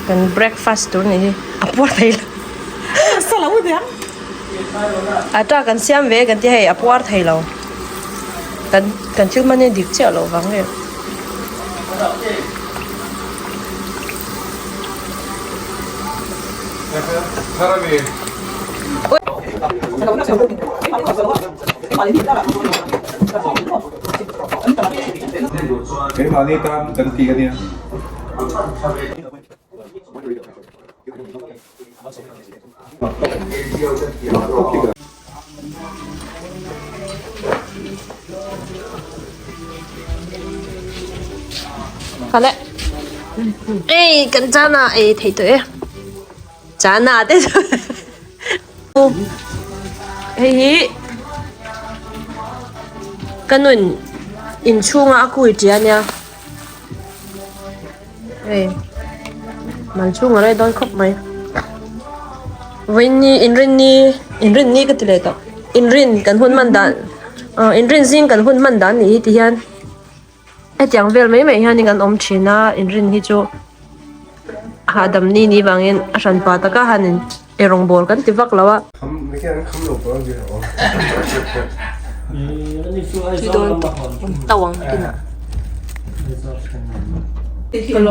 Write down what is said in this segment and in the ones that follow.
Kan breakfast tur nih hi a puar thei lo. Atta kan siam ve kan ti hei a puar thei lo. Kan kan thil hman hi dik chiah loh vang nge. Keimahni tan kan ti a nia. Kale ei kan chana ei thei tawh e chana te chu hei hi ka nun inchhunga a kui tia nia. Hei mal chhung a rei dawn khawp mai vawiin inrinni inrinni ka ti leh tawh inrin kan hun hman dan ah inrin zing kan hun hman dan nih hi ti hian hetiang vel mai mai hian kan awm thin a inrin hi chu hahdam ni ni vangin a hran pa taka hanin eirawng bawl kan ti vak lo a. Hei hi kan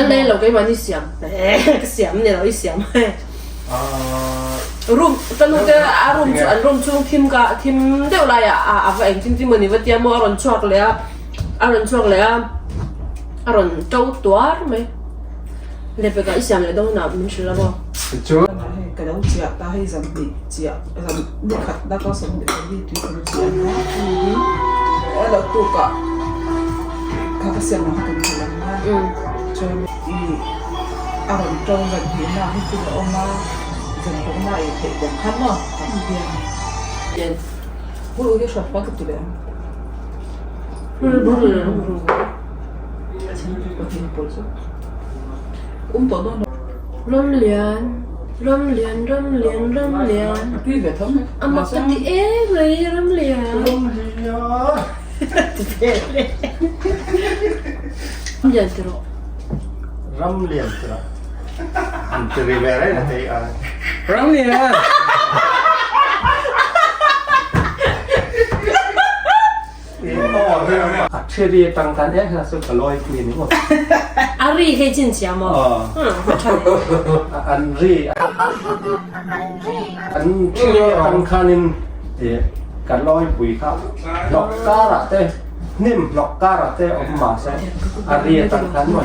lei lo keimahni siam ka siam ni lo i siam. Room ka nu te a room chu an room chhung thim ka thim deuh lai ah a va eng thim thim a ni va tia maw a rawn chhuak leh a a rawn chhuak leh a a rawn to tuar mai lehpek ah i siam leh dawn ah min hrilh a maw. Ka lo chiah ta hei zam hnih chiah zam ni khat na ka sawm leh pali tui ka lo chiah a a lo tuk ah kha ka siam ang kha kan hrilh ang a chuan ih a rawn to zan hnih na hi thil a awm a zan pawh na ei theih dan kha maw kan hian bul hi hran ka ti leh ang um tawh dawn lo. Ramlian Ramlian Ramlian Ramlian a mak ka ti em mai Ramlian Ramlian ti rawh. Ramlian ti rawh. An ti ri ve reng a hei a. Ramlian! A thiri atang khan em hian chu ka lawi pui ni maw. A ri hei chin chia maw? A tha hle. An ri an thiri atang khanin ka lawi pui kha hlawk karah te hnim hlawk karah te awm mahse a ri atang khan maw.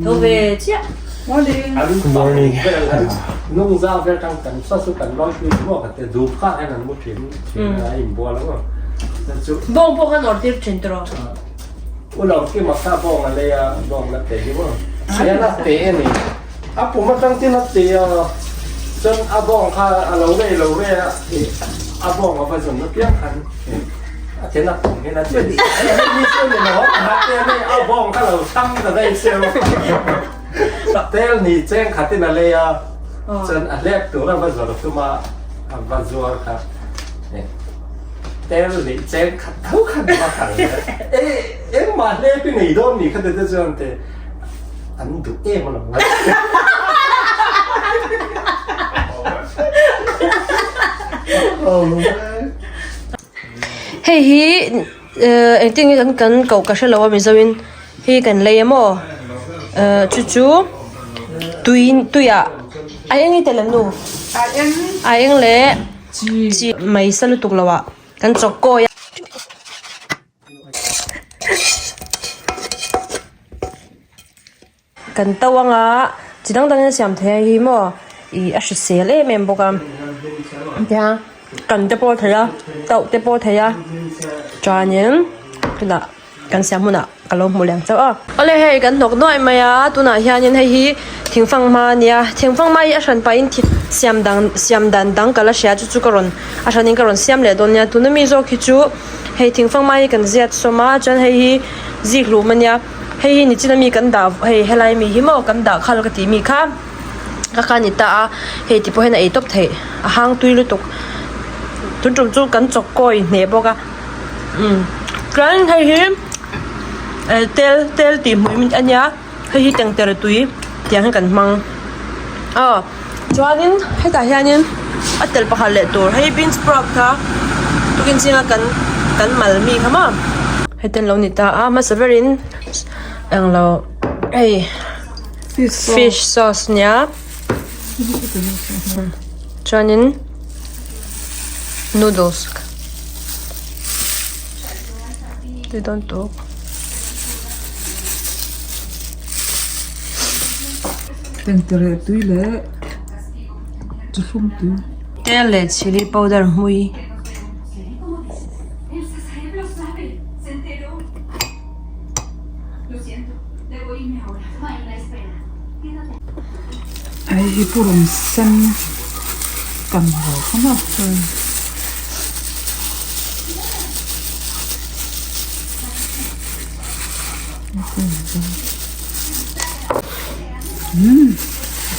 Tho ve chiah. Morning. Morning. Nung za vel tang kan sa su kan loi pui mo ka te dup kha en an mu thin thin a in bual ang chu. Bawng pawh kan order thin tawh. U lo ki ma kha bawng a lei a bawng la te hi mo. Sia la te ani. A pum atang tin a te a chuan a bawng kha a lo rei lo rei a a bawng a va zun apiang khan a then a pum hian a che ni chu ni lo a te ani a bawng kha lo chang ta daih se. Tel ni cheng khatin a lei a, chuan a hlep tur a va zawr tum a, a va zuar kha. Tel ni cheng khat tho khan va kal leh. E, engmah hlep i nei dawn ni kha te te chuan te an duh em alawm ngai. Hei hi engtin nge kan kan koh ka hrelo a mizoin hi kan lei a maw chu chu tui tuiah a eng i tel em nu a eng leh chi mai sa lutuk lo ah kan chawk kawi a. Kan to anga chi dang dangin a siam thei a hi maw ih a hrisel em em bawk a tiang kan te pawh a thei a tauh te pawh a thei a chuanin tunah. Kan siam hunah ka lo hmu leng chauh a. Awle hei kan hnawk nuaih mai a, tunah hianin hei hi thingfang hma a nia, thingfang hma hi a hran pahin siam dang siam dan dang ka la hria chu chu ka rawn a hranin ka rawn siam leh dawn nia, tuna mi zawk hi chu hei thingfang hma hi kan ziat sawm a chuan hei hi zik hlum a nia, hei hi nichina mi kan dah hei helai mi hi maw kan dah khal ka tih mi kha ka kha a ni ta a, hei ti pawh hian a ei tawp theih a hang tui lutuk tun tum chu kan chawk kawi hneh bawk a. Umm chuan hei hi eh tel tel tih hmuh in a nia hei hi tengtere tui tiang hi kan hmang aw chuanin hetah hianin a tel pakhat leh tur hei bean sprout kha tukin zinga kan kan mal mi kha maw heti an lo ni ta a hmasa berin englo hei fish sauce nia. Chuanin noodles ti dawn tawp. Tengtere tui leh chawhlum tui. Tel leh chilli powder hmui. Hei hi purun sen kan lo kha maw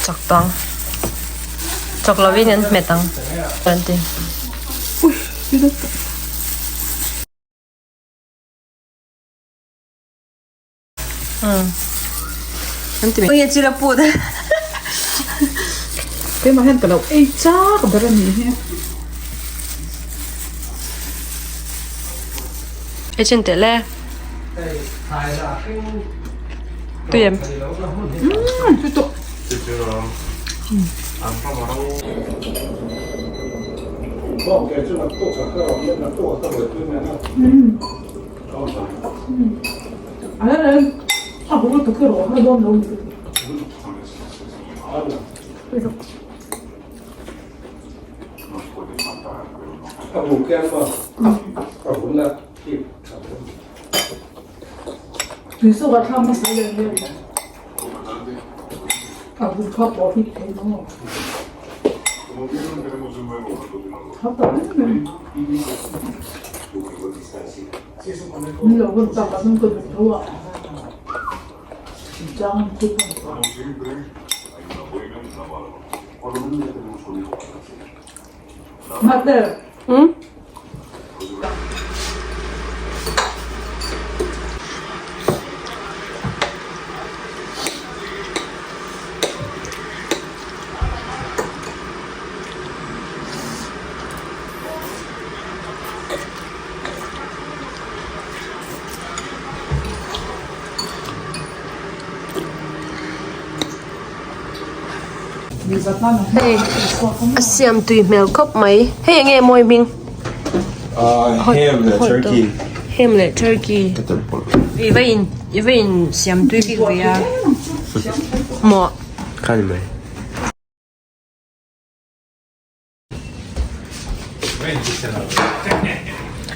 chak tang chak lovin an hmet ang an ti. Keimah hian ka lo ei chak ber a nih hi. Ei chin teh le. Tui em? Umm tui tawh. Hmm? Hei a siam tui hmel khawp mai hei eng nge mawi hming Ham leh turkey ham leh turkey i va in i va in siam tui bik ve a maw Kha ni mai.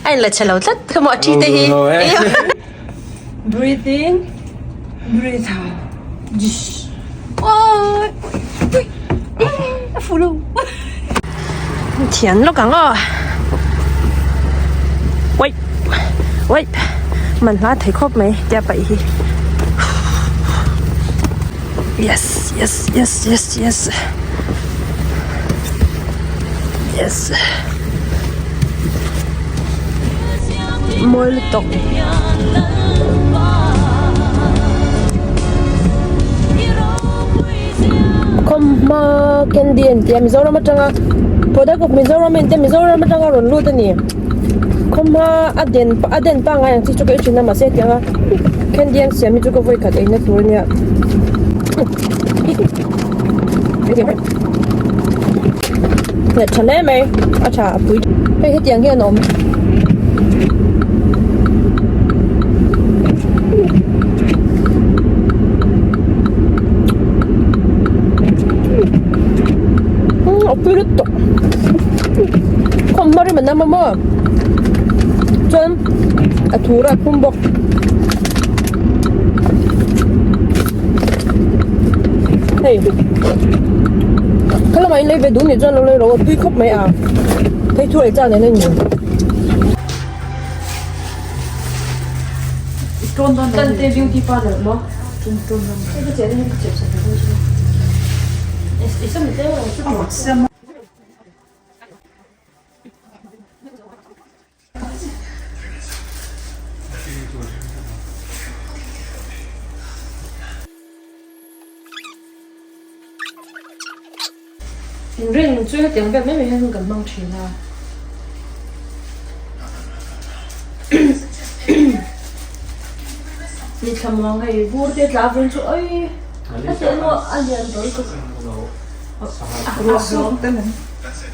A in la chhe lo tlat kha maw a thi te hi breathe in breathe out a fu lo thian lawk ang aw wait wait man hla thei khawp mai tia paih hi yes yes yes yes yes yes mawi lutuk khawmhma candy an tia Mizoram atanga product of Mizoram an tia Mizoram atanga rawn lut a ni khawmhma a den a den pangngai ang chi chu ka ei thin a mahse hetianga candy an siam hi chu ka vawi khat eina tur a nia. Nghet tha hle mai a tha a pui hei hetiang hian a awm. A pui lutuk khawm hma rim a nam a maw chuan a. thur a phum bawk. Hei khalamah in lei ve duh nih chuan lo lei rawh aw tui khawp mai a thei thu leh cha nen a in Tante beauty parlour maw Hei ka chiah na hian ka chiah sak ve dawn che i sam tlem ang chu. Inrin chu hetiang vel mai mai hian hun kan hmang thin a. Ni thlamuang hei vur te tla vun chu oi hetiang emaw a lian dawn ka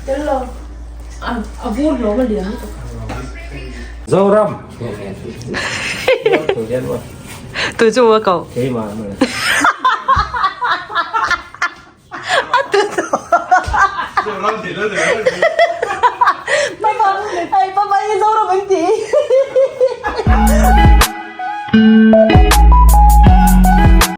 tel lo. A vur hlawm a lian lutuk. Zoram. Tu chu a ko. Keimah mawle. A tu tu. Papa, ai papa i Zoram an ti.